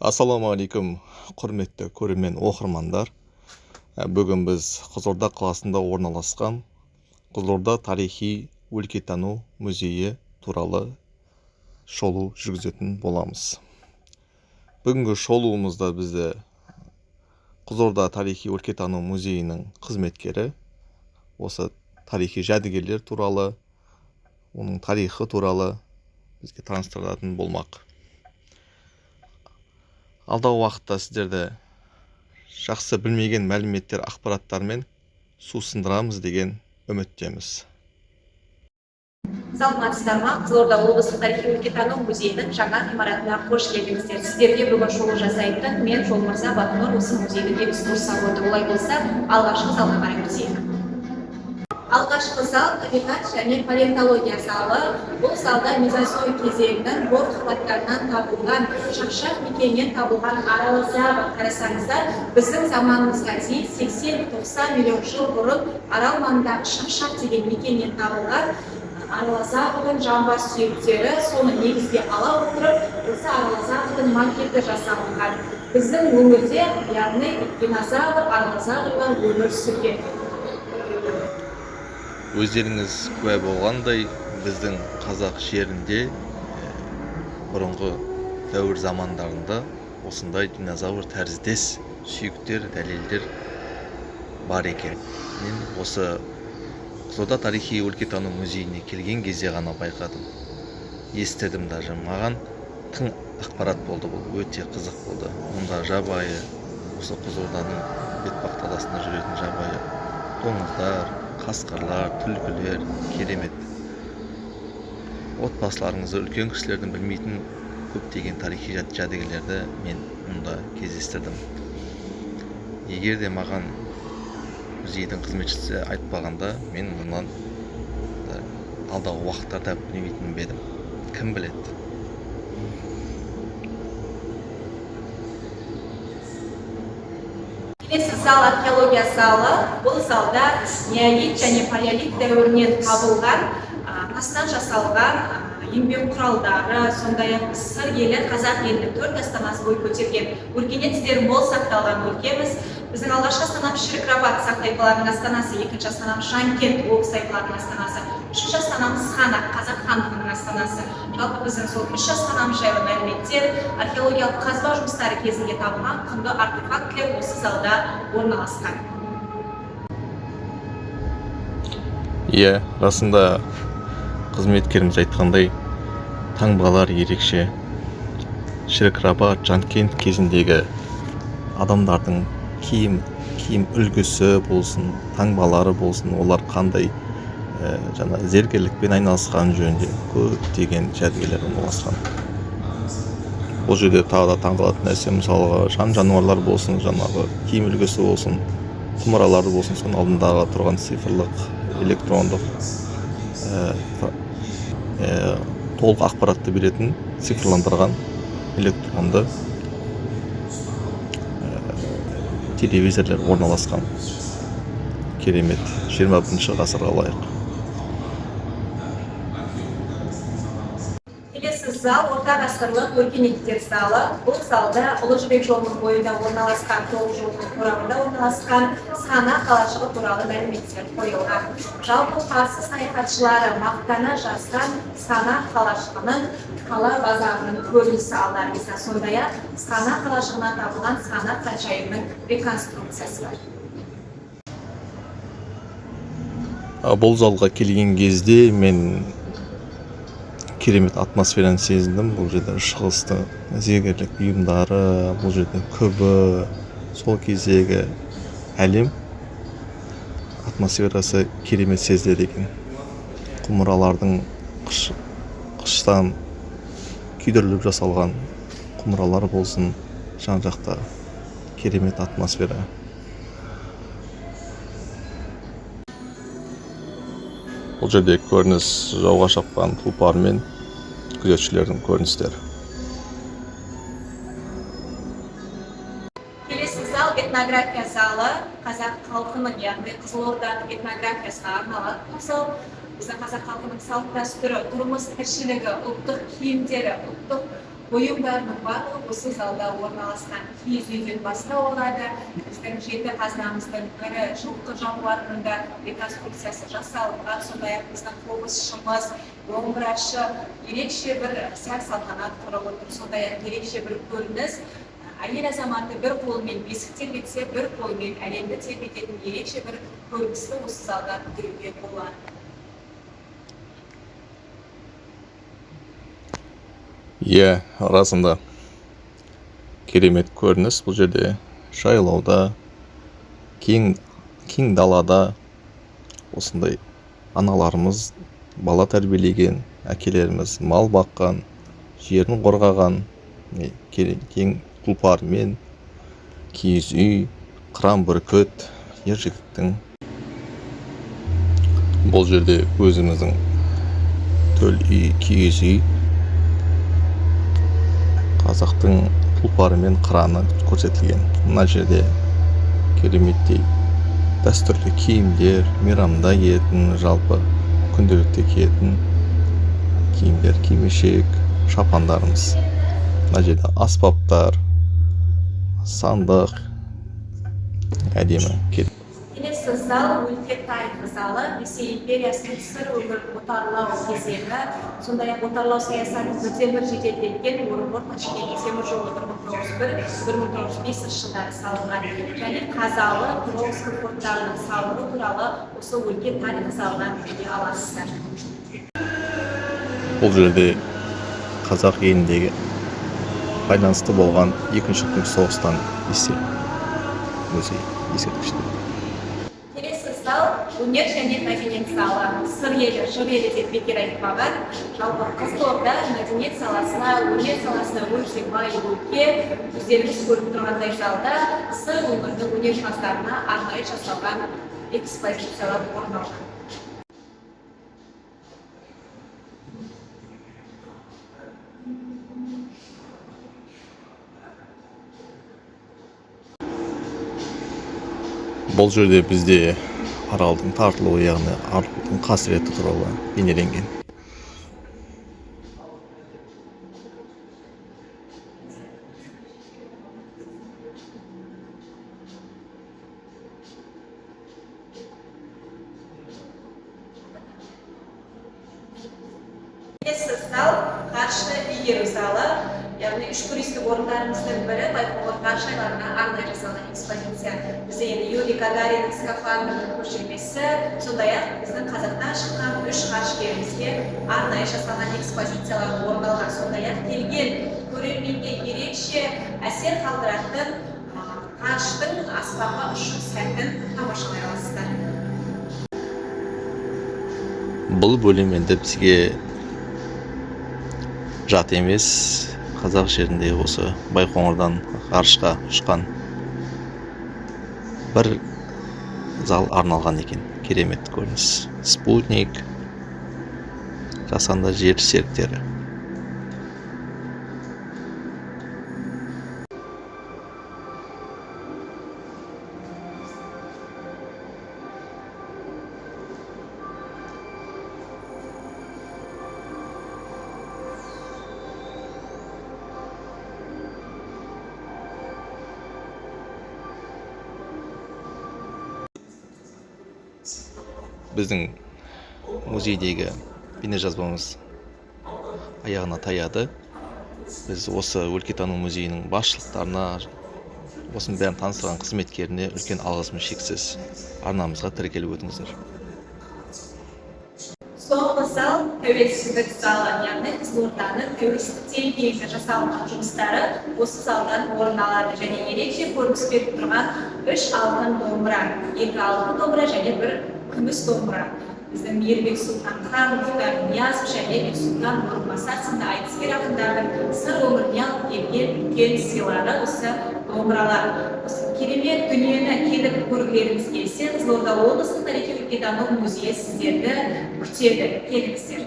Ассалаумағалейкум, құрметті көрермен, оқырмандар. Бүгін біз Қызылорда қаласында орналасқан Қызылорда тарихи өлкетану музейі туралы шолу жүргізетін боламыз. Бүгінгі шолуымызда бізді Қызылорда тарихи өлкетану музейінің қызметкері осы тарихи жәдігерлер туралы, оның тарихы туралы бізге таныстыратын болмақ. Алдағы уақытта сіздерді жақсы білмеген мәліметтер, ақпараттармен сусындырамыз деген үміттеміз. Саламатсыздар ма? Қызылорда облыстық тарихи өлкетану музейінің жаңа ғимаратына қош келдіңіздер. Сіздерге бүгін шолу жасайтын мен Жолмырза Батнұр, осы музейдің экскурсоводы. Олай болса, алғашқы залға қарай өтейік. Алғашқы зал табиғат және палеонтология залы. Бұл залда мезозой кезеңінің бор қабаттарынан табылған, Шақшақ мекенінен табылған аралозавр. Қарасаңыздар, біздің заманымызға дейін 80-90 миллион жыл бұрын Арал маңындағы Шақшақ деген мекеннен табылған аралозаврдың жамбас сүйектері, соны негізге ала отырып, осы аралозаврдың макеті жасалынған. Біздің өңірде, яғни динозавр, аралозаврлар өмір сүрген. Өздеріңіз куә болғандай, біздің қазақ жерінде бұрынғы дәуір замандарында осындай динозавр тәріздес сүйектер, дәлелдер бар екен. Мен осы Қызылорда тарихи өлкетану музейіне келген кезде ғана байқадым, естідім даже. Маған тың ақпарат болды бұл, өте қызық болды. Мұнда жабайы, осы Қызылорданың бетпақ даласында жүретін жабайы доңыздар, қасқырлар, түлкілер керемет. Отбасыларыңызды, үлкен кісілердің білмейтін көптеген тарихи жәдігерлерді мен мұнда кездестірдім. Егер де маған музейдің қызметшісі айтпағанда, мен мұнан алдағы уақыттарда білмейтін бе едім, кім біледі. Келесі зал археология залы. Бұл залда неолит және палеолит дәуірінен табылған, тастан жасалған еңбек құралдары, сондай-ақ Сыр елі, қазақ елінің төрт астанасы бой көтерген, өркениет іздері мол сақталған өлкеміз. Біздің алғашқы астанамыз Шірік-Рабат, сақ тайпаларының астанасы, екінші астанамыз Жанкент, оғыз тайпаларының астанасы, үшінші астанамыз Сығанақ, қазақ хандығының астанасы. Жалпы біздің сол үш астанамыз жайлы мәліметтер, археологиялық қазба жұмыстары кезінде табылған құнды артефактілер осы залда орналасқан. Иә, расында қызметкеріміз айтқандай, таңбалар ерекше. Шірік-Рабат, Жанкент кезіндегі адамдардың киім үлгісі болсын, таңбалары болсын, олар қандай жаңа зергерлікпен айналысқан жөнінде көптеген жәдігерлер орналасқан. Бұл жерде тағы да таңғалатын нәрсе, мысалға, жан жануарлар болсын, жаңағы киім үлгісі болсын, құмыралар болсын, соның алдындағы тұрған цифрлық, электрондық, толық ақпаратты беретін цифрландырған электронды телевизорлар орналасқан. Керемет, 21 ғасырға лайық. Келесі зал орта ғасырлық өркениеттер залы. Бұл залда Ұлы Жібек жолының бойында орналасқан, тоғыз жолдың торабында орналасқан Сығанақ қалашығы туралы мәліметтер қойылған. Жалпы парсы саяхатшылары мақтана жазған Сығанақ қалашығының қала базарының көрінісі алдарыңызда. Сондай-ақ Сығанақ қалашығынан табылған Сығанақ ханшайымының реконструкциясы бар. Бұл залға келген кезде мен керемет атмосфераны сезіндім. Бұл жерде шығыстың зергерлік бұйымдары, бұл жерде күбі, сол кездегі әлем атмосферасы керемет сезіледі екен. Құмыралардың қыштан күйдіріліп жасалған құмыралар болсын, жан-жақта керемет атмосфера. Бұл жерде көрініс жауға шапқан тұлпар мен күзетшілердің көріністері. Келесі зал этнография залы. Қазақ халқының, яғни Қызылорданың этнографиясына арналады бұл зал. Біздің қазақ халқының салт дәстүрі, тұрмыс тіршілігі, ұлттық киімдері, ұлттық Бұйымдарының барлығы осы залда орналасқан. Киіз үйден бастау алады. Біздің жеті қазынамыздың бірі жылқы жануарының да реконструкциясы жасалынған. Сондай-ақ біздің қобызшымыз, домбырашы ерекше бір сән салтанат құрып отыр. Сондай-ақ ерекше бір көрініс, әйел азаматы бір қолымен бесік тербетсе, бір қолымен әлемді тербететін ерекше бір көріністі осы залда көруге болады. Иә, расында керемет көрініс. Бұл жерде жайлауда, кең далада осындай аналарымыз бала тәрбиелеген, әкелеріміз мал баққан, жерін қорғаған, кең тұлпармен киіз үй, қыран бүркіт, ер жігіттің. Бұл жерде өзіміздің төл үй, киіз үй, қазақтың тұлпары мен қыраны көрсетілген. Мына жерде кереметтей дәстүрлі киімдер, мейрамда киетін, жалпы күнделікті киетін киімдер, кимешек, шапандарымыз. Мына жерде аспаптар, сандық, әдемі. Келесі зал өлке тарихы залы, Ресей империясының Сыр өңірін отарлау кезеңі, сондай-ақ отарлау саясатын бірден-бір жеделдеткен Орынбор Ташкент темір жолы 1901-1905 жылдары салынған және Қазалы, Перовск порттарының салыну туралы осы өлке тарихы залынан біле аласыздар. Бұл жерде қазақ еліндегі байланысты болған екінші дүниежүзілік соғыстан естелік музей ескерткіштер. Келесі зал өнер және мәдениет залы. Сыр елі, жыр елі деп бекер айтпаған. Жалпы Қызылорда мәдениет саласына, өнер саласына өте бай өлке. Өздеріңіз көріп тұрғандай залда Сыр өңірінің өнерпаздарына арнайы жасалған экспозициялар орын алған. Бұл жерде бізде Аралдың тартылуы, яғни Аралдың қасіреті туралы бейнеленген. Келесі зал ғарышты игеру залы, яғни үш туристік орындарымыздың бірі Байқоңыр ғарыш айлағына арнайы жасалған экспозиция. Бізде енді Юрий Гагариннің скафандрының көшірмесі, сондай-ақ біздің қазақтан шыққан үш ғарышкерімізге арнайы жасалған экспозициялар орын алған. Сондай-ақ келген көрерменге ерекше әсер қалдыратын ғарыштың аспанға ұшу сәтін тамашалай аласыздар. Бұл бөлім енді бізге жат емес, қазақ жерінде осы Байқоңырдан ғарышқа ұшқан бір зал арналған екен. Керемет көрініс. Спутник, жасанды жер серіктері. Біздің музейдегі бейнежазбамыз аяғына таяды. Біз осы өлкетану музейінің басшылықтарына, осының бәрін таныстырған қызметкеріне үлкен алғысымыз шексіз. Арнамызға тіркеліп өтіңіздер. Соңғы зал тәуелсіздік залы, яғни Қызылорданың тәуелсіздіктен кейінгі жасалынған жұмыстары осы залдан орын алады және ерекше көрініс беріп тұрған үш алтын домбыра, екі алтын домбыра және бір күміс домбыра. Біздің Мейірбек Сұлтанхан, Мұхтар Ниязов және Бексұлтан Орынбасар сынды айтыскер ақындардың Сыр өңіріне алып келген үлкен сыйлары осы домбыралар. Осы керемет дүниені келіп көргілеріңіз келсе, Қызылорда облыстық тарихи өлкетану музейі сіздерді күтеді. Келіңіздер.